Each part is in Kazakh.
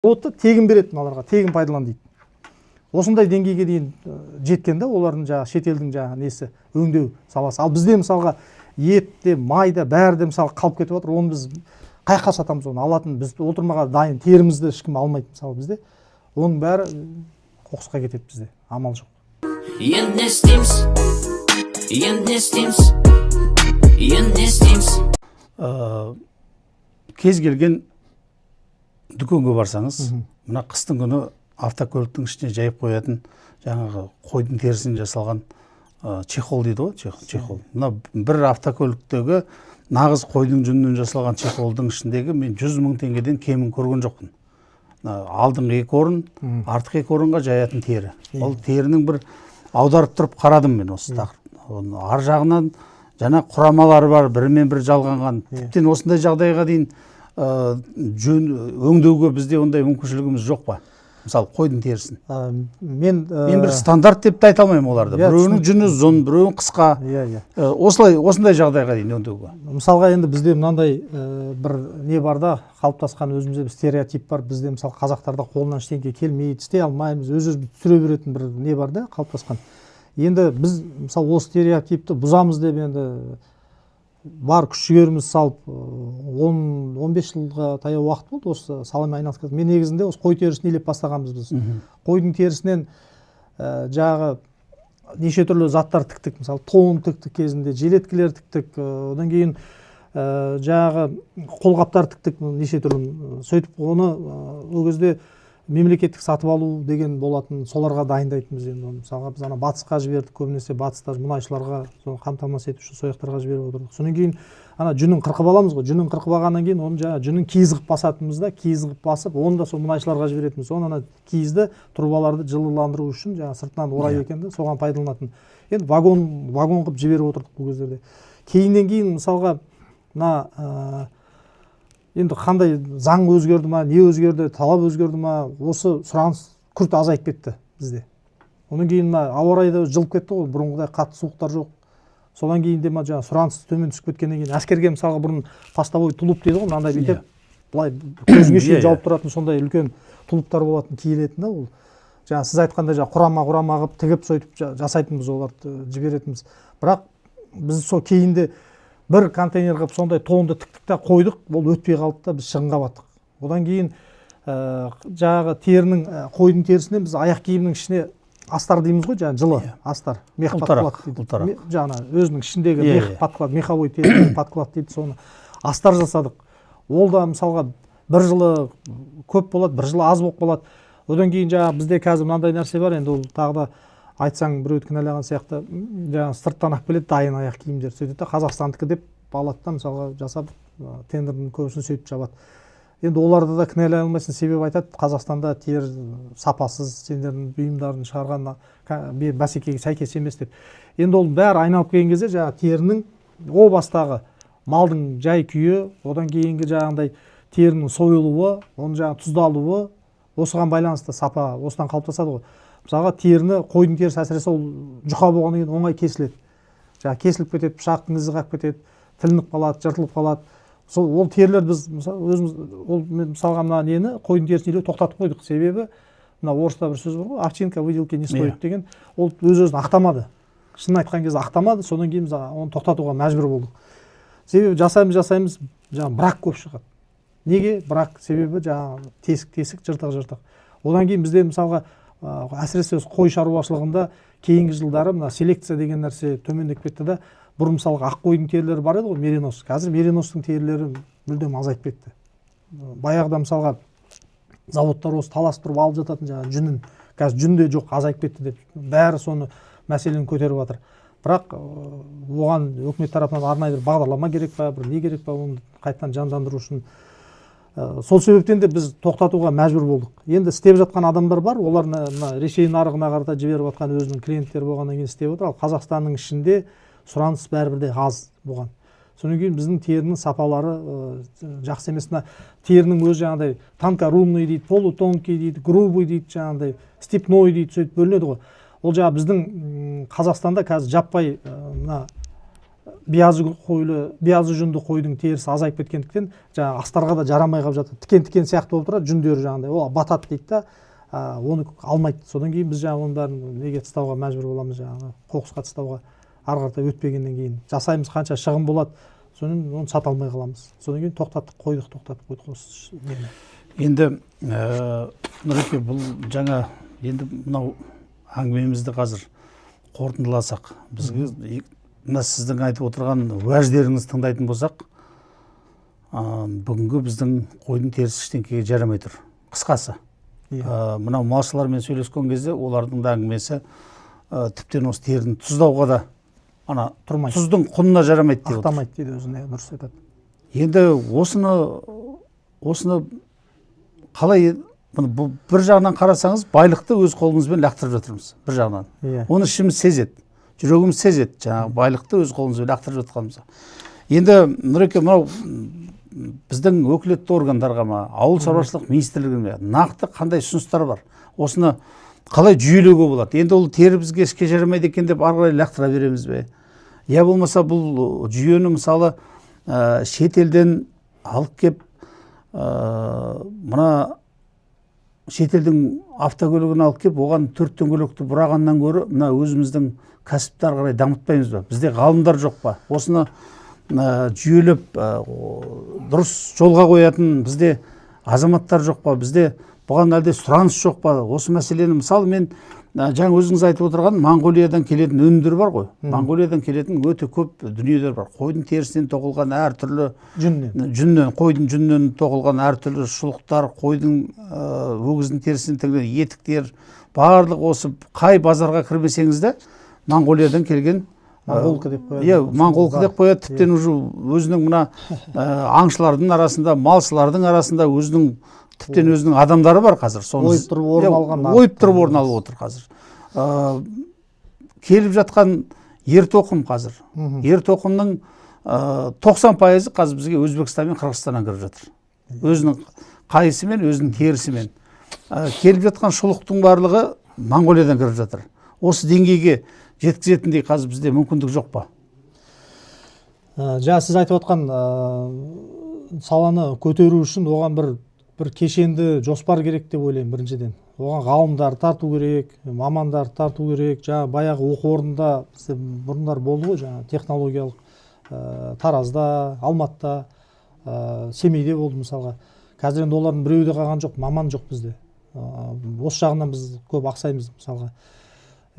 Заводты тегін береді мыналарға, тегін пайдалан дейді. Осындай деңгейге дейін жеткен да олардың жаңағы шетелдің жаңағы несі, өңдеу саласы. Ал бізде, мысалға, ет те, май да, бәрі де, мысалы, қалып кетіп жатыр. Оны біз қай жаққа сатамыз? Оны алатын біз отырмаға дайын терімізді ешкім алмайды. Мысалы, бізде оның бәрі қоқысқа кетеді, бізде амал жоқ. Енді не істейміз, енді не істейміз, енді не істейміз? Кез келген дүкенге барсаңыз, мына қыстың күні автокөліктің ішіне жайып қоятын жаңағы қойдың терісінен жасалған чехол дейді ғой, чехол. Мына бір автокөліктегі нағыз қойдың жүнінен жасалған чехолдың ішіндегі мен 100 000 теңгеден кемін көрген жоқпын. Мына алдыңғы екі орын, артқы екі орынға жаятын тері. Ол терінің бір аударып тұрып қарадым мен осы тақырыпты. Оның ар жағынан жаңа құрамалары бар, бірімен бірі жалғанған. Тіптен осындай жағдайға дейін жөн өңдеуге бізде ондай мүмкіншілігіміз жоқ па, мысалы, қойдың терісін? Мен Мен бір стандарт деп те айта алмаймын оларды. Біреуінің жүні ұзын, біреуінің қысқа. иә иә Осылай, осындай жағдайға дейін өңдеуге. Мысалға, енді бізде мынандай бір не бар да, қалыптасқан өзімізде бір стереотип бар бізде. Мысалы, қазақтарда қолынан ештеңе келмейді, істей алмаймыз, өз өзімізді түсіре беретін бір не бар да қалыптасқан. Енді біз, мысалы, осы стереотипті бұзамыз деп енді бар күш жігерімізді салып, 10-15 жылға таяу уақыт болды осы саламен айналысып. Мен негізінде осы қой терісін илеп бастағанбыз біз. Қойдың терісінен жаңағы неше түрлі заттар тіктік. Мысалы, тон тіктік кезінде, жилеткілер тіктік, одан кейін жаңағы қолғаптар тіктік неше түрлі. Сөйтіп оны ол кезде мемлекеттік сатып алу деген болатын, соларға дайындайтынбыз енді оны. Мысалға, біз ана батысқа жібердік көбінесе, батыста мұнайшыларға соны қамтамасыз ету үшін сол жақтарға жіберіп отырдық. Содан кейін ана жүнін қырқып аламыз ғой, жүнін қырқып алғаннан кейін оның жаңағы жүнін киіз қылып басатынбыз да, киіз қылып басып, оны да сол мұнайшыларға жіберетінбіз. Оны ана киізді, трубаларды жылыландыру үшін жаңағы сыртынан орай екен да, соған пайдаланатын. Енді вагон вагон қылып жіберіп отырдық бұл кездерде. Кейіннен кейін, мысалға, мына енді қандай заң өзгерді ма, не өзгерді, талап өзгерді ма, осы сұраныс күрт азайып кетті бізде. Одан кейін мына ауа райы да жылып кетті ғой, бұрынғыдай қатты суықтар жоқ. Содан кейін де мына жаңағы сұраныс төмен түсіп кеткеннен кейін әскерге, мысалға, бұрын постовой тулуп дейді ғой, мынандай бүйтіп былай көзіңе шейін жауып тұратын сондай үлкен тулуптар болатын, киілетін да. Ол жаңа сіз айтқандай жаңағы құрама құрама қылып тігіп, сөйтіп жасайтынбыз, оларды жіберетінбіз. Бірақ біз сол кейінде бір контейнер қылып сондай тонды тіктік та қойдық, ол өтпей қалды да, біз шығынға баттық. Одан кейін жаңағы терінің, қойдың терісінен біз аяқ киімнің ішіне астар дейміз ғой, жаңағы жылы астар, мех Ұлтарақ, подклад дейді. Ұлтарақ. Жаңағы өзінің ішіндегі мех подклад, меховой тері подклад дейді, соны астар жасадық. Ол да, мысалға, бір жылы көп болады, бір жылы аз болып қалады. Одан кейін жаңағы бізде қазір мынандай нәрсе бар енді, ол тағы да айтсаң, біреуді кінәлаған сияқты, жаңағы сырттан алып келеді дайын аяқ киімдер, сөйтеді да, қазақстандікі деп алады да, мысалға, жасап, тендердің көбісін сөйтіп жабады. Енді оларды да кінәлай алмайсың, себебі айтады: «Қазақстанда тері сапасыз, сендердің бұйымдарын шығарған бәсекеге сәйкес емес», — деп. Енді ол бәрі айналып келген кезде жаңағы терінің о бастағы малдың жай күйі, одан кейінгі жаңағындай терінің сойылуы, оның жаңағы тұздалуы, осыған байланысты сапа осыдан қалыптасады ғой. Мысалға, теріні, қойдың терісі әсіресе, ол жұқа болғаннан кейін оңай кесіледі, жаңағы кесіліп кетеді, пышақтың ізі қалып кетеді, тілініп қалады, жыртылып қалады. Сол ол терілер біз, мысалы, өзіміз ол мен, мысалға, мына нені, қойдың терісін илеу тоқтатып қойдық. Себебі мына орыста бір сөз бар ғой, «овчинка выделки не стоит» деген, ол өз өзін ақтамады, шынын айтқан кезде ақтамады. Содан кейін біз оны тоқтатуға мәжбүр болдық. Себебі жасаймыз, жасаймыз, жаңағы брак көп шығады. Неге брак? Себебі жаңағы тесік тесік, жыртық жыртық. Одан кейін бізде, мысалға, әсіресе осы қой шаруашылығында кейінгі жылдары мына селекция деген нәрсе төмендеп кетті да. Бұрын, мысалға, ақ қойдың терілері бар еді ғой, меринос. Қазір мериностың терілері мүлдем азайып кетті. Баяғыда, мысалға, заводтар осы таласып тұрып алып жататын жаңағы жүнін, қазір жүн де жоқ, азайып кетті деп бәрі соны мәселені көтеріп жатыр. Бірақ оған өкімет тарапынан арнайы бір бағдарлама керек па, бір не керек па оны қайтадан жандандыру үшін? Сол себептен де біз тоқтатуға мәжбүр болдық. Енді істеп жатқан адамдар бар, олар мына Ресей нарығына қарата жіберіп жатқан өзінің клиенттері болғаннан кейін істеп отыр. Ал Қазақстанның ішінде сұраныс бәрібір де аз бұған. Содан кейін біздің терінің сапалары жақсы емес. Мына терінің өзі жаңағыдай тонкорунный дейді, полутонкий дейді, грубый дейді, жаңағыдай степной дейді, сөйтіп бөлінеді ғой. Ол жаңағы біздің Қазақстанда қазір жаппай мына Биязы қойлы, биязы жүнді қойдың терісі азайып кеткендіктен жаңағы астарға да жарамай қалып жатады. Тікен-тікен сияқты болып тұрады, жүндері жаңағыдай, ол батады дейді да, оны алмайды. Содан кейін біз жаңағы оның бәрін неге тастауға мәжбүр боламыз, жаңағы қоқысқа тастауға, ары қарата өтпегеннен кейін жасаймыз, қанша шығын болады, содан оны сата алмай қаламыз. Содан кейін тоқтаттық, қойдық, тоқтатып қойдық осы нені. Енді Нұреке, бұл жаңа енді мынау әңгімемізді қазір қорытындыласақ, бізге мына сіздің айтып отырған уәждеріңізді тыңдайтын болсақ, бүгінгі біздің қойдың терісі ештеңкеге жарамай тұр. Қысқасы. Мынау малшылармен сөйлескен кезде олардың да әңгімесі, тіптен осы теріні тұздауға да ана тұрмайды. Тұздың құнына жарамайды деп отыр. Ақтамайды дейді өзіне, дұрыс айтады. Енді осыны қалай, бұны бір жағынан қарасаңыз, байлықты өз қолымызбен лақтырып жатырмыз, бір жағынан. Оны ішіміз сезеді, жүрегіміз сезеді, жаңағы байлықты өз қолымызбен лақтырып жатқанымызды. Енді Нұреке, мынау біздің өкілетті органдарға ма, ауыл шаруашылық министрлігіне ме, нақты қандай ұсыныстар бар? Осыны қалай жүйелеуге болады? Енді ол тері бізге іске жарамайды екен деп ары қарай лақтыра береміз бе? Я болмаса бұл жүйені мысалы, шетелден алып кеп, мына шетелдің автокөлігін алып кеп, оған төрт дөңгелекті бұрағаннан гөрі мына өзіміздің кәсіпті ары қарай дамытпаймыз ба? Бізде ғалымдар жоқ па? Осыны жүйелеп, дұрыс жолға қоятын бізде азаматтар жоқ па? Бізде бұған әлде сұраныс жоқ па? Осы мәселені мысалы мен, жаңа өзіңіз айтып отырған Моңғолиядан келетін өнімдер бар ғой. Моңғолиядан келетін өте көп дүниелер бар. Қойдың терісінен тоқылған әртүрлі жүннен. Жүннен, қойдың жүнінен тоқылған әртүрлі шұлықтар, қойдың, өгіздің терісінен тігілген етіктер, барлық осы қай базарға кірмесеңіз де Моңғолиядан келген, Моңғолка деп қояды. Иә, моңғолка деп қояды. Тіптен уже өзінің мына, аңшылардың арасында, малшылардың арасында өзінің тіптен өзінің адамдары бар қазір. Соны Ойып тұрып орын алған нарық. Ойып тұрып орын алып отыр қазір. Келіп жатқан ер тоқым қазір. Ер тоқымның, 90% қазір бізге Өзбекстан мен Қырғызстаннан кіріп жатыр. Өзінің қайысымен, өзінің терісімен. Келіп жатқан шұлықтың барлығы Моңғолиядан кіріп жатыр. Осы деңгейге жеткізетіндей қазір бізде мүмкіндік жоқ па? Жаңа сіз айтып отқан, саланы көтеру үшін оған бір кешенді жоспар керек деп ойлаймын біріншіден. Оған ғалымдарды тарту керек, мамандарды тарту керек. Жаңа баяғы оқу орнында бізде бұрындар болды ғой, жаңа технологиялық, Таразда, Алматыда, Семейде болды мысалға. Қазір енді олардың біреуі де қалған жоқ, маман жоқ бізде. Осы жағынан біз көп ақсаймыз мысалға.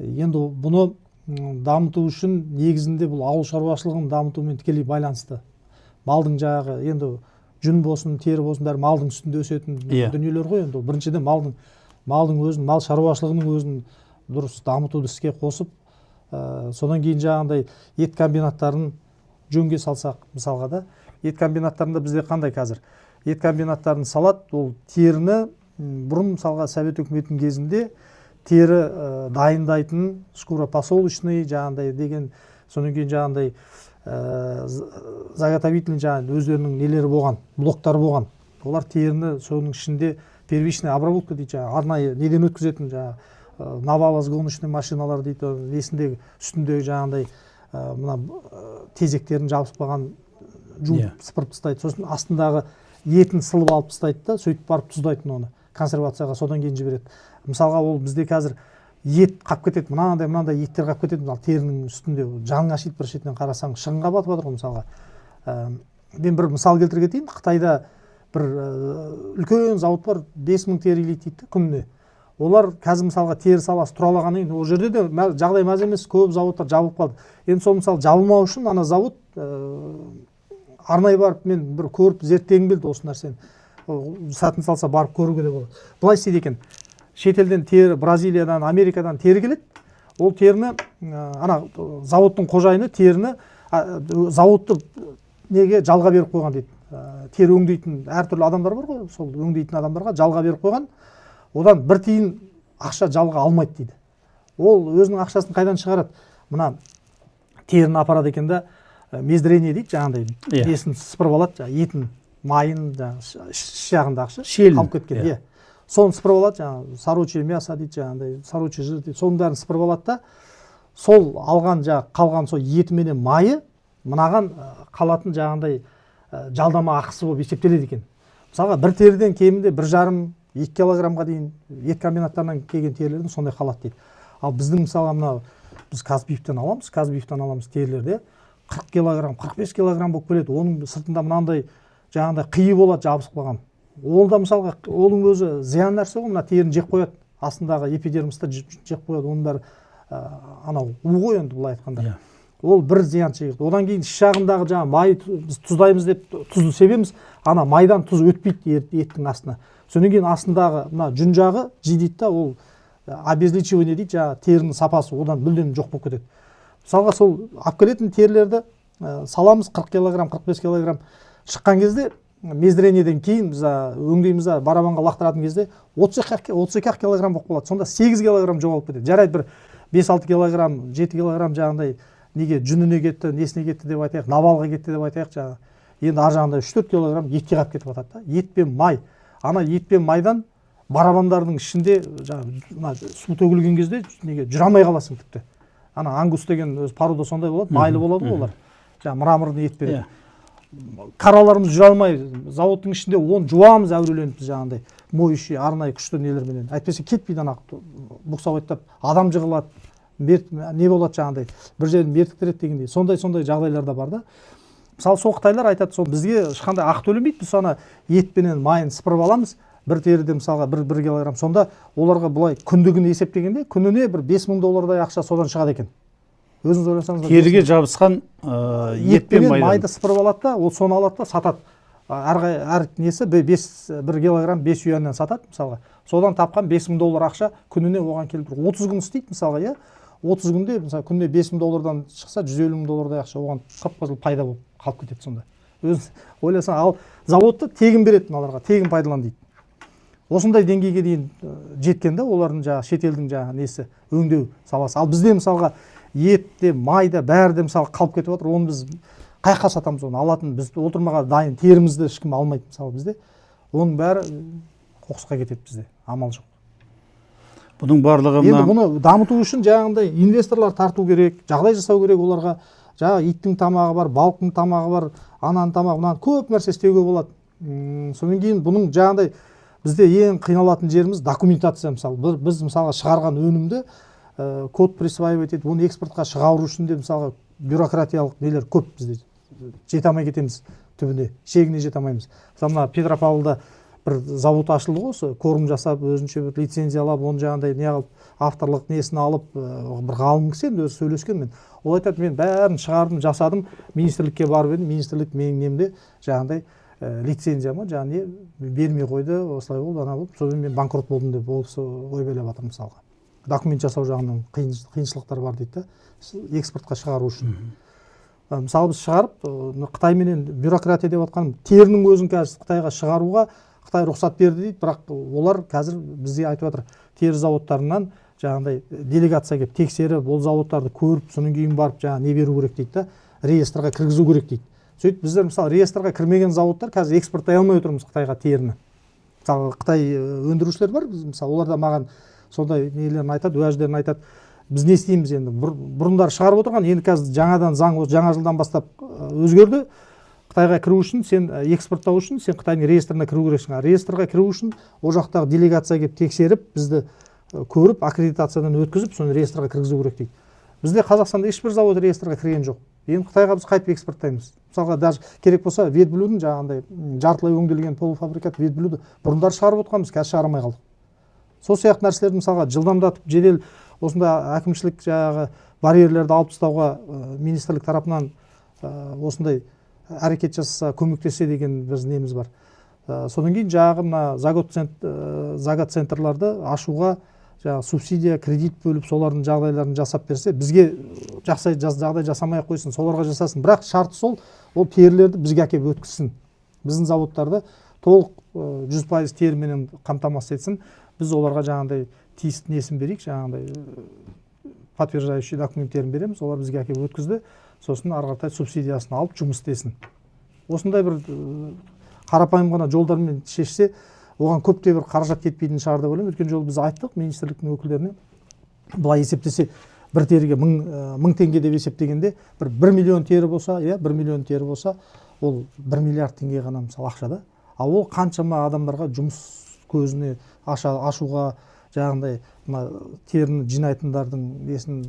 Енді бұны дамыту үшін негізінде бұл ауыл шаруашылығын дамытумен тікелей байланысты. Малдың жағы, енді жүн болсын, тері болсын, бәрі малдың үстінде өсетін дүниелер ғой енді. Біріншіден малдың өзін, мал шаруашылығының өзін дұрыс дамытуды іске қосып, содан кейін жаңағындай ет комбинаттарын жөнге салсақ мысалға да. Ет комбинаттарында бізде қандай қазір? Ет комбинаттарын салады, ол теріні, бұрын мысалға Совет үкіметінің кезінде тері, дайындайтын шкура посолочный жаңағындай деген, содан кейін жаңағындай, заготовительный жаңағы өздерінің нелері болған, блоктары болған. Олар теріні соның ішінде первичная обработка дейді, жаңағы арнайы неден өткізетін, жаңағы, навалозгоночный машиналар дейді, несіндегі, үстіндегі жаңағындай, мына, тезектерін жабысып қалған жуып сыпырып тастайды. Сосын астындағы етін сылып алып тастайды да, сөйтіп барып тұздайтын оны консервацияға, содан кейін жібереді. Мысалға ол бізде қазір ет қап кетеді, мынандай мынандай еттер қап кетеді, мысалы терінің үстінде жаның ашиды, бір шетінен қарасаң шығынға батып жатыр ғой мысалға. Мен бір мысал келтіре кетейін. Қытайда бір, үлкен зауыт бар, 5000 тері илейді дейді күніне. Олар қазір мысалға тері саласы тұралағаннан кейін ол жерде де жағдай мәз емес, көп зауыттар жабылып қалды. Енді сол мысалы жабылмау үшін ана зауыт, арнайы барып мен бір көріп зерттегім келді осы нәрсені. Ол сатын салса барып көруге де болады. Былай істейді екен. Шетелден тері, Бразилиядан, Америкадан тері келеді. Ол теріні, ана зауыттың қожайыны теріні, зауытты неге жалға беріп қойған дейді. Тері өңдейтін әртүрлі адамдар бар ғой, сол өңдейтін адамдарға жалға беріп қойған. Одан бір тиын ақша жалға алмайды дейді. Ол өзінің ақшасын қайдан шығарады? Мына теріні апарады екен да, мездрение дейді, жаңағыдай несін сыпырып алады, жаңағы етін, майын, жаңағы іш жағындағы ше, Шелін. қалып кеткен, иә. Соны сыпырып алады, жаңағы сорочье мясо дейді, жаңағыдай сорочье жир дейді, соның бәрін сыпырып алады да, сол алған жаңағы қалған сол еті менен майы Мынаған қалатын жаңағындай жалдама ақысы болып есептеледі екен. Мысалға бір теріден кемінде 1,5-2 килограммға дейін ет комбинаттарынан келген терілердің сондай қалады дейді. Ал біздің мысалға мына біз Казбифтен аламыз, Казбифтен аламыз терілерде 40 килограмм, 45 килограмм болып келеді. Оның сыртында мынандай жаңағындай қиы болады жабысып қалған. Ол да мысалға оның өзі зиян нәрсе ғой, мына теріні жеп қояды, астындағы эпидермисті жеп қояды, оның бәрі анау у ғой енді былай айтқанда. Ол бір зиян шегеді. Одан кейін іш жағындағы жаңа май біз тұздаймыз деп тұзды себеміз, ана майдан тұз өтпейді еттің астына. Содан кейін астындағы мына жүн жағы жидейді да, ол обезличивание дейді, жаңа терінің сапасы одан мүлдем жоқ болып кетеді. Мысалға сол алып келетін терілерді саламыз 40 килограмм, 45 килограмм шыққан кезде мездрениеден кейін біз өңдейміз да, барабанға лақтыратын кезде 32 килограмм болып қалады. Сонда 8 килограмм жоғалып кетеді. Жарайды, бір 5-6 килограмм, 7 килограмм жаңағындай неге жүніне кетті, несіне кетті деп айтайық, навалға кетті деп айтайық жаңағы. Енді ар жағында 3-4 килограмм етке қалып кетіп жатады да. Ет пен май. Ана ет пен майдан барабандардың ішінде жаңағы мына су төгілген кезде неге жүре алмай қаласың тіпті. Ана ангус деген өз порода сондай болады, майлы болады ғой олар. Жаңа мраморный ет береді. Қараларымыз жүре алмай, заводтың ішінде оны жуамыз әуреленіп біз жаңағындай моющий арнайы күшті нелерменен. Әйтпесе кетпейді ана буксоваттап адам жығылады, не болады жаңағындай, бір жерін бертіктіреді дегендей. Сондай жағдайлар да бар да. Мысалы сол қытайлар айтады, сол бізге ешқандай ақы төлемейді, біз ана етпенен майын сыпырып аламыз, бір теріден мысалға 1 килограмм. Сонда оларға былай күндігін есептегенде күніне бір 5000 доллардай ақша содан шығады екен. Өзіңіз ойласаңыз, теріге жабысқан ет пен майды сыпырып алады да, ол соны алады да сатады. Әр несі 1 килограмм 5 юаннан сатады мысалға. Содан тапқан 5000 доллар ақша күніне оған келіп тұр. 30 күн істейді мысалға, иә. 30 күнде мысалы күніне 5000 доллардан шықса 150 мың доллардай ақша оған қып-қызыл пайда болып қалып кетеді сонда. Өзіңіз ойласаң, ал заводты тегін береді мыналарға, тегін пайдалан дейді. Осындай деңгейге дейін жеткен да олардың жаңағы шетелдің жаңағы несі өңдеу саласы. Ал бізде мысалға ет те, май да, бәрі де мысалы қалып кетіп жатыр. Оны біз қай жаққа сатамыз оны? Алатын біз отырмаға дайын терімізді ешкім алмайды мысалы бізде. Оның бәрі қоқысқа кетеді бізде, амал жоқ. Бұның барлығы енді бұны дамыту үшін жаңағындай инвесторлар тарту керек, жағдай жасау керек оларға. Жаңағы иттің тамағы бар, балықтың тамағы бар, ананың тамағы, мынаның көп нәрсе істеуге болады. Содан кейін бұның жаңағындай бізде ең қиналатын жеріміз документация мысалы. Біз мысалға шығарған өнімді код присваивать етіп, оны экспортқа шығару үшін де мысалға бюрократиялық нелер көп бізде. Жете алмай кетеміз түбіне, шегіне жете алмаймыз. Мысалы мына Петропавлда бір завод ашылды ғой, осы корм жасап, өзінше бір лицензиялап, оны жаңағындай не қылып, авторлық несін алып, бір ғалым кісі енді өзі сөйлескен мен. Ол айтады, мен бәрін шығардым, жасадым, министрлікке барып едім, министрлік менің немде жаңағындай лицензия ма, жаңа не бермей қойды, осылай болды, ана болды, сонымен мен банкрот болдым деп ол кісі ойбайлап жатыр мысалға. Документ жасау жағынан қиыншылықтар бар дейді да, экспортқа шығару үшін. Мысалы біз шығарып, Қытайменен бюрократия деп жатқаным, терінің өзін қазір Қытайға шығаруға Қытай рұқсат берді дейді, бірақ олар қазір бізге айтып жатыр, тері заводтарынан жаңағындай делегация келіп тексеріп, ол заводтарды көріп, содан кейін барып жаңа не беру керек дейді да, реестрға кіргізу керек дейді. Сөйтіп біздер мысалы реестрға кірмеген заводтар қазір экспорттай алмай отырмыз Қытайға теріні. Мысалы Қытай өндірушілер бар, біз мысалы олар да маған сондай нелерін айтады, уәждерін айтады. Біз не істейміз енді? Бұрындары шығарып отырған, енді қазір жаңадан заң, жаңа жылдан бастап өзгерді. Қытайға кіру үшін, сен экспорттау үшін, сен Қытайдың реестріне кіру керексің. Реестрға кіру үшін ол жақтағы делегация келіп тексеріп, бізді көріп, аккредитациядан өткізіп, соны реестрға кіргізу керек дейді. Бізде Қазақстанда ешбір завод реестрға кірген жоқ. Енді Қытайға біз қайтып экспорттаймыз. Мысалға даже керек болса ветблюдің жаңағындай жартылай өңделген полуфабрикат ветблюді бұрындары шығарып отқанбыз, қазір шығара алмай қалдық. Сол сияқты нәрселерді мысалға жылдамдатып, жедел осындай әкімшілік жаңағы барьерлерді алып тастауға министрлік тарапынан осындай әрекет жасаса, көмектессе деген біз неміз бар. Содан кейін жаңағы мына заготцентрларды ашуға жаңағы субсидия, кредит бөліп, солардың жағдайларын жасап берсе, бізге жақсы жағдай жасамай ақ қойсын, соларға жасасын. Бірақ шарты сол, ол терілерді бізге әкеліп өткізсін. Біздің заводтарды толық 100% теріменен қамтамасыз етсін. Біз оларға жаңағындай тиісті несін берейік, жаңағындай подтверждающий документтерін береміз, олар бізге әкеліп өткізді, сосын ары қаратай субсидиясын алып жұмыс істесін. Осындай бір қарапайым ғана жолдармен шешсе, оған көп те бір қаражат кетпейтін шығар деп ойлаймын. Өткен жолы біз айттық министрліктің өкілдеріне, былай есептесе Бір теріге 1000 теңге деп есептегенде бір 1 миллион тері болса, иә, 1 миллион тері болса, ол 1 миллиард теңге ғана мысалы ақша да. Ал ол қаншама адамдарға жұмыс көзіне ашуға, жаңағындай мына теріні жинайтындардың несін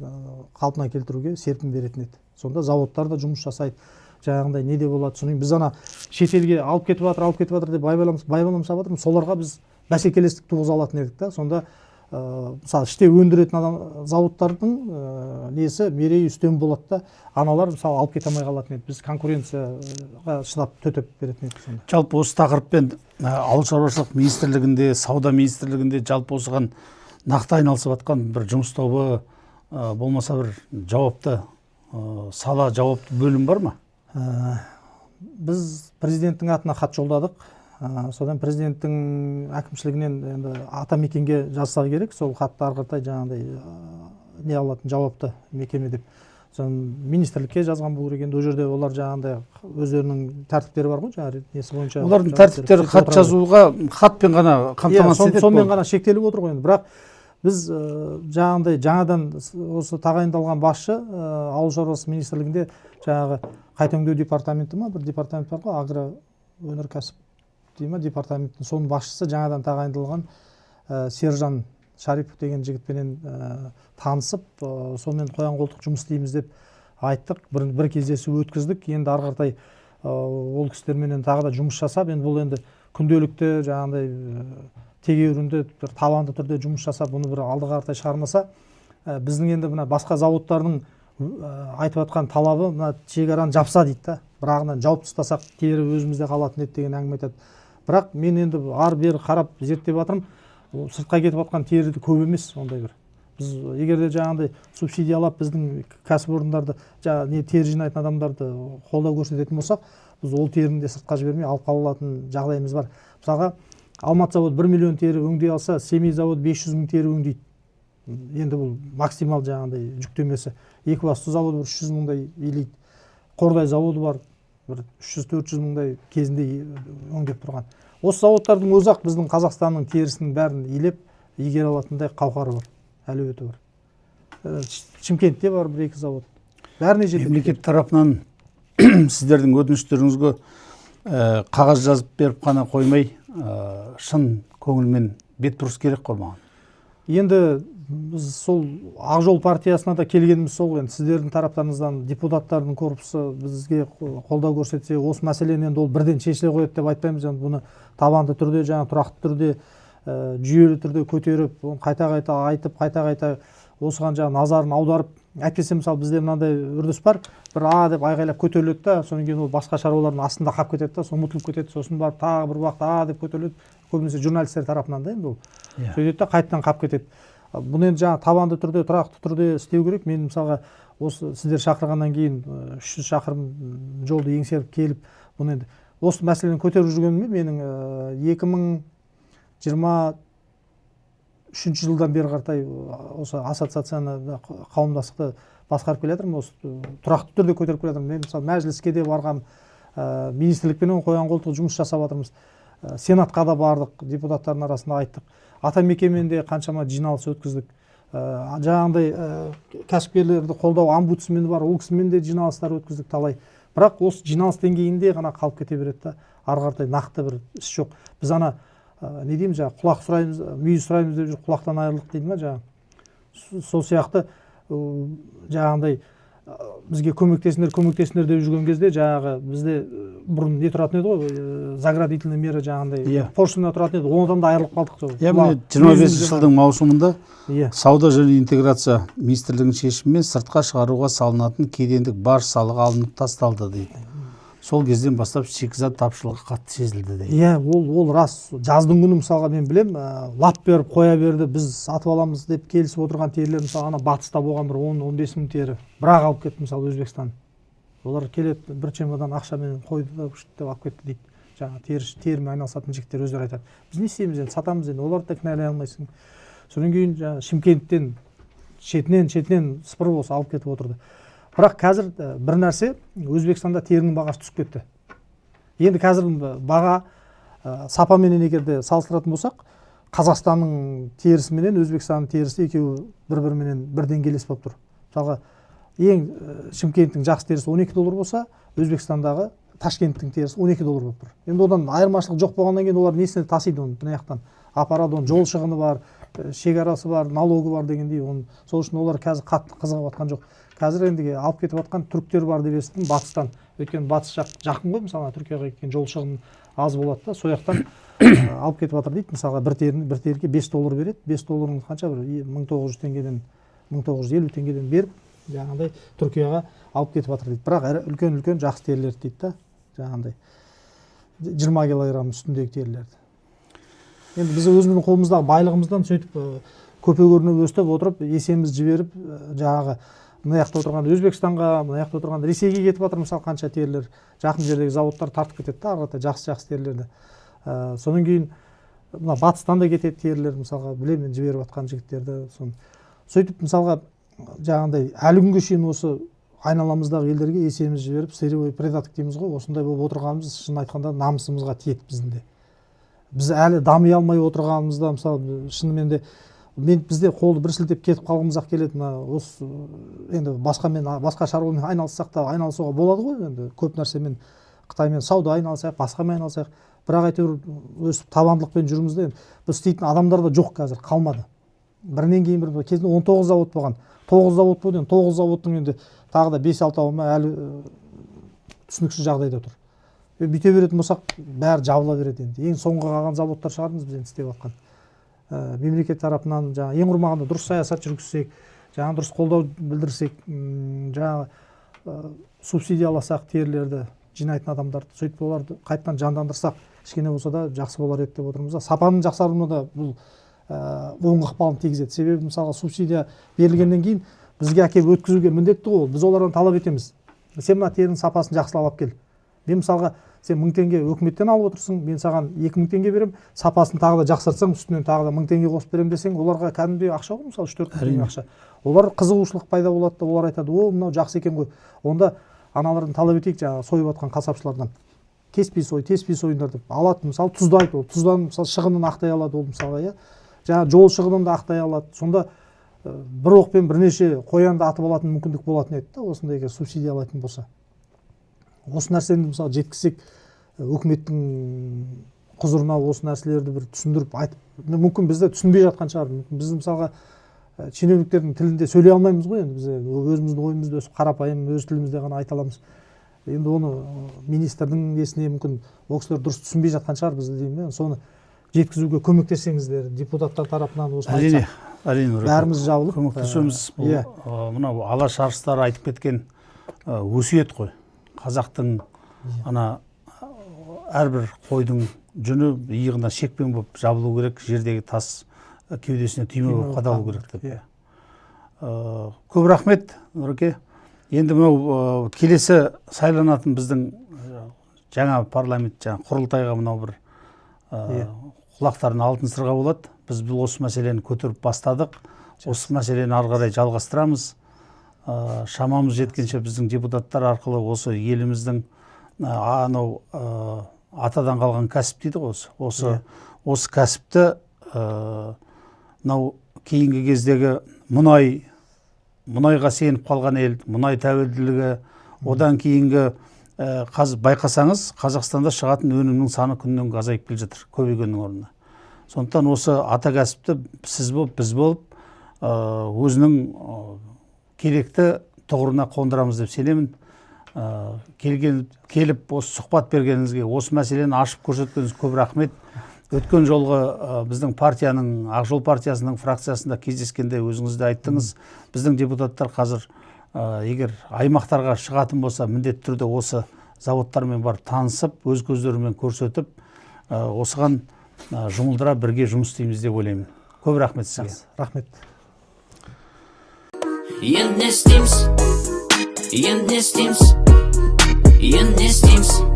қалпына келтіруге серпін беретін еді. Сонда заводтар да жұмыс жасайды, жаңағындай не де болады. Содан біз ана шетелге алып кетіп жатыр, алып кетіп жатыр деп байбалам салып жатырмыз. Соларға біз бәсекелестік туғыза алатын едік та. Сонда мысалы іште өндіретін адам заводтардың несі мерейі үстем болады да, аналар мысалы алып кете алмай қалатын еді. Біз конкуренцияға шыдап төтеп беретін едік сонда. Жалпы осы тақырыппен Ауыл шаруашылық министрлігінде, сауда министрлігінде жалпы осыған нақты айналысып жатқан бір жұмыс тобы, болмаса бір жауапты сала, жауапты бөлім бар ма? Біз президенттің атына хат жолдадық. Содан президенттің әкімшілігінен енді атамекенге жазса керек, сол хатты ары қаратай жаңағыдай не алатын жауапты мекеме деп. Содан министрлікке жазған болу керек. Енді ол жерде олар жаңағындай өздерінің тәртіптері бар ғой, жаңағы несі бойынша. Олардың тәртіптері хат жазуға хатпен ғана қамтамасыз етеді. Сонымен ғана шектеліп отыр ғой енді. Бірақ біз жаңағындай жаңадан осы тағайындалған басшы Ауыл шаруашылығы министрлігінде жаңағы қайта өңдеу департаменті ма, бір департамент бар ғой, агро өнеркәсіп дей ма департаменттің, соның басшысы жаңадан тағайындалған Сержан Шарипов деген жігітпенен танысып, сонымен қоян қолтық жұмыс істейміз деп айттық. Бір кездесу өткіздік. Енді ары қаратай ол кісілерменен тағы да жұмыс жасап, енді бұл енді күнделікті жаңағындай тегеурінді бір табанды түрде жұмыс жасап, бұны бір алдыға қаратай шығармаса, біздің енді мына басқа заводтардың айтып жатқан талабы мына шекараны жапса дейді да, бірағынан жауып тастасақ тері өзімізде қалатын еді деген әңгіме айтады. Бірақ мен енді ары бері қарап зерттеп жатырмын, сыртқа кетіп жатқан тері көп емес ондай бір. Біз егер де жаңағындай субсидиялап біздің кәсіпорындарды, жаңа не тері жинайтын адамдарды қолдау көрсететін болсақ, біз ол теріні де сыртқа жібермей алып қала алатын жағдайымыз бар. Мысалға Алматы заводы 1 миллион тері өңдей алса, Семей заводы 500 мың тері өңдейді. Енді бұл максимал жаңағындай жүктемесі. Екібастұз заводы бір 300 мыңдай илейді. Қордай заводы бар, бір 300-400 мыңдай кезінде өңдеп тұрған. Осы заводтардың өзі ақ біздің Қазақстанның терісінің бәрін илеп, игере алатындай қауқары бар, әлеуеті бар. Шымкентте бар бір-екі завод. Бәріне жетеді. Мемлекет тарапынан сіздердің өтініштеріңізге қағаз жазып беріп қана қоймай, шын көңілмен бет бұрыс керек қой маған. Енді біз сол Ақ жол партиясына да келгеніміз сол, енді сіздердің тараптарыңыздан депутаттардың корпусы бізге қолдау көрсетсе, осы мәселені енді ол бірден шешіле қояды деп айтпаймыз. Енді бұны табанды түрде, жаңа тұрақты түрде, жүйелі түрде көтеріп, оны қайта-қайта айтып, қайта-қайта осыған жаңа назарын аударып, әйтпесе мысалы бізде мынандай үрдіс бар, бір а деп айғайлап көтеріледі да, содан кейін ол басқа шаруалардың астында қалып кетеді да, соны ұмытылып кетеді, сосын барып тағы бір уақыт а деп көтеріледі, көбінесе журналистер тарапынан да енді ол. Сөйтеді да қайтадан қалып кетеді. Бұны енді жаңа табанды түрде, тұрақты түрде істеу керек. Мен мысалға осы сіздер шақырғаннан кейін 300 шақырым жолды еңсеріп келіп, бұны енді осы мәселені көтеріп жүргеніме менің 2023 жылдан бері қаратай осы ассоциацияны, қауымдастықты басқарып келе жатырмын, осы тұрақты түрде көтеріп келе жатырмын. Мен мысалы мәжіліске де барғам, министрлікпенен қоян қолтық жұмыс жасап жатырмыз. Сенатқа да бардық, депутаттардың арасында айттық. Атамекенмен де қаншама жиналыс өткіздік. Жаңағындай кәсіпкерлерді қолдау омбудсмені бар, ол кісімен де жиналыстар өткіздік талай. Бірақ осы жиналыс деңгейінде ғана қалып кете береді да, ары қаратай нақты бір іс жоқ. Біз ана не дейміз, жаңа құлақ сұраймыз, мүйіз сұраймыз деп жүріп құлақтан айырылдық дейді ма жаңа. Сол сияқты жаңағындай бізге көмектесіңдер, көмектесіңдер деп жүрген кезде жаңағы бізде бұрын не тұратын еді ғой, заградительный мера жаңағындай пошлина тұратын еді, одан да айырылып қалдық. Иә, міне 25 жылдың маусымында Сауда және интеграция министрлігінің шешімімен сыртқа шығаруға салынатын кедендік баж салығы алынып тасталды дейді. Сол кезден бастап шикізат тапшылығы қатты сезілді дейді. Иә, ол рас. Жаздың күні мысалға мен білем, лап беріп қоя берді, біз сатып аламыз деп келісіп отырған терілер, мысалы ана батыста болған бір 10-15 мың тері бірақ алып кетті мысалы Өзбекстан. Олар келеді бір чемодан ақшамен қойды да деп алып кетті дейді. Жаңа терімен айналысатын жігіттер өздері айтады. Біз не істейміз енді, сатамыз енді, оларды да кінәлай алмайсың. Содан кейін жаңа Шымкенттен шетінен сыпырып осы алып кетіп отырды. Бірақ қазір бір нәрсе, Өзбекстанда терінің бағасы түсіп кетті. Енді қазір баға сапаменен егер де салыстыратын болсақ, Қазақстанның терісіменен Өзбекстанның терісі екеуі бір-біріменен бір деңгейлес болып тұр. Мысалға, ең Шымкенттің жақсы терісі 12 доллар болса, Өзбекстандағы Ташкенттің терісі 12 доллар болып тұр. Енді одан айырмашылық жоқ болғаннан кейін олар несіне тасиды оны, мына жақтан апарады, оның жол шығыны бар, шекарасы бар, налогы бар дегендей, оны сол үшін олар қазір қатты қызығып жатқан жоқ. Қазір енді алып кетіп жатқан түріктер бар деп естідім батыстан. Өйткені батыс жақ жақын ғой, мысалы, Түркияға кеткен жол шығыны аз болады да, сол жақтан алып кетіп жатыр дейді. Мысалға, бір теріге 5 доллар береді. 5 доллардың қанша, бір 1900 теңгеден, 1950 теңгеден беріп, жаңағыдай Түркияға алып кетіп жатыр дейді. Бірақ үлкен-үлкен жақсы терілерді дейді да, жаңағындай 20 килограмм үстіндегі терілерді. Енді біз өзіміздің қолымыздағы байлығымыздан сөйтіп көпе көрініп өстіп отырып, есеміз жіберіп, жаңағы мына жақта отырған Өзбекстанға, мына жақта отырған Ресейге кетіп жатыр. Мысалы, қанша терілер жақын жердегі заводтар тартып кетеді да, ары қарата жақсы-жақсы терілерді. Содан кейін мына батыстан да кетеді терілер, мысалға, білемін жіберіп жатқан жігіттерді. Сөйтіп, мысалға, жаңағындай әлі күнге шейін осы айналамыздағы елдерге есеміз жіберіп, сырьевой придаток дейміз ғой, осындай болып отырғанымыз, шын айтқанда, намысымызға тиеді біздің де. Біз әлі дами алмай отырғанымызда, мысалы, шынымен де мен бізде қолды бір сілтеп кетіп қалғымыз ақ келеді. Мына осы енді басқамен, басқа шаруамен айналыссақ та айналысуға болады ғой, енді көп нәрсемен, Қытаймен сауда айналысайық, басқамен айналысайық, бірақ әйтеуір өстіп табандылықпен жүрміз де. Енді біз істейтін адамдар да жоқ қазір, қалмады. Бірінен кейін бір, кезінде 19 завод болған, 9 завод болды, енді 9 заводтың енді тағы да 5-6-ауы ма әлі түсініксіз жағдайда тұр. Бүйте беретін болсақ, бәрі жабыла береді енді. Ең соңғы қалған заводтар шығармыз біз енді істеп жатқан. Мемлекет тарапынан жаңа ең құрмағанда дұрыс саясат жүргізсек, жаңа дұрыс қолдау білдірсек, жаңа субсидияласақ терілерді жинайтын адамдарды, сөйтіп оларды қайтадан жандандырсақ, кішкене болса да жақсы болар еді деп отырмыз да. Сапаның жақсаруына да бұл оң ықпалын тигізеді. Себебі, мысалға, субсидия берілгеннен кейін бізге әкеліп өткізуге міндетті ғой, біз олардан талап етеміз. Сен мына терінің сапасын жақсылап алып кел. Мен, мысалға, сен 1000 теңге өкіметтен алып отырсың, мен саған 2000 теңге беремін, сапасын тағы да жақсартсаң, үстінен тағы да 1000 теңге қосып беремін десең, оларға кәдімгідей ақша ғой, мысалы, 3-4 мың теңге ақша. Олар қызығушылық пайда болады да, олар айтады, о, мынау жақсы екен ғой. Онда аналардан талап етейік, жаңағы сойып жатқан қасапшылардан. Кеспей сой, теспей сойыңдар деп алады, мысалы, тұздайды ол. Тұздан, мысалы, шығынын ақтай алады ол, мысалға, иә. Жаңа жол шығынын да ақтай алады. Сонда бір оқпен бірнеше қоянды атып алатын мүмкіндік болатын еді да, осындай егер субсидиялайтын болса. Осы нәрсені, мысалы, жеткізсек, өкіметтің құзырына осы нәрселерді бір түсіндіріп айтып, мүмкін бізді түсінбей жатқан шығар. Мүмкін біз, мысалға, шенеуніктердің тілінде сөйлей алмаймыз ғой, енді біз өзіміздің ойымызды өстіп қарапайым өз тілімізде ғана айта аламыз. Енді оны министрдің несіне мүмкін ол кісілер дұрыс түсінбей жатқан шығар бізді деймін да. Соны жеткізуге көмектессеңіздер, депутаттар тарапынан осыны Әрине, айтсақ, әрине, Нұреке. бәріміз жабылып, Көмектесеміз. Бұл мынау Алаш арыстары айтып кеткен өсиет қой. Қазақтың ана әрбір қойдың жүні иығына шекпен болып жабылу керек, жердегі тас кеудесіне түйме болып қадалу керек деп. Көп рахмет, Нұреке. Енді мынау келесі сайланатын біздің жаңа парламент, жаңа құрылтайға мынау бір құлақтарына алтын сырға болады. Біз бұл осы мәселені көтеріп бастадық. Осы мәселені ары қарай жалғастырамыз. Шамамыз жеткенше біздің депутаттар арқылы осы еліміздің анау атадан қалған кәсіп дейді ғой, осы кәсіпті мынау кейінгі кездегі мұнайға сеніп қалған ел, мұнай тәуелділігі, одан кейінгі қазір байқасаңыз, Қазақстанда шығатын өнімнің саны күннен күнге азайып келе жатыр, көбейгеннің орнына. Сондықтан осы ата кәсіпті сіз болып, біз болып, өзінің керекті тұғырына қондырамыз деп сенемін. Келіп осы сұхбат бергеніңізге, осы мәселені ашып көрсеткеніңізге көп рахмет. Өткен жолғы біздің партияның, Ақ жол партиясының фракциясында кездескенде өзіңіз де айттыңыз. Біздің депутаттар қазір егер аймақтарға шығатын болса, міндетті түрде осы заводтармен барып танысып, өз көздерімен көрсетіп, осыған жұмылдыра бірге жұмыс істейміз деп ойлаймын. Көп рахмет сізге. Жақсы, рахмет. Енді не істейміз? Енді не істейміз? Енді не істейміз?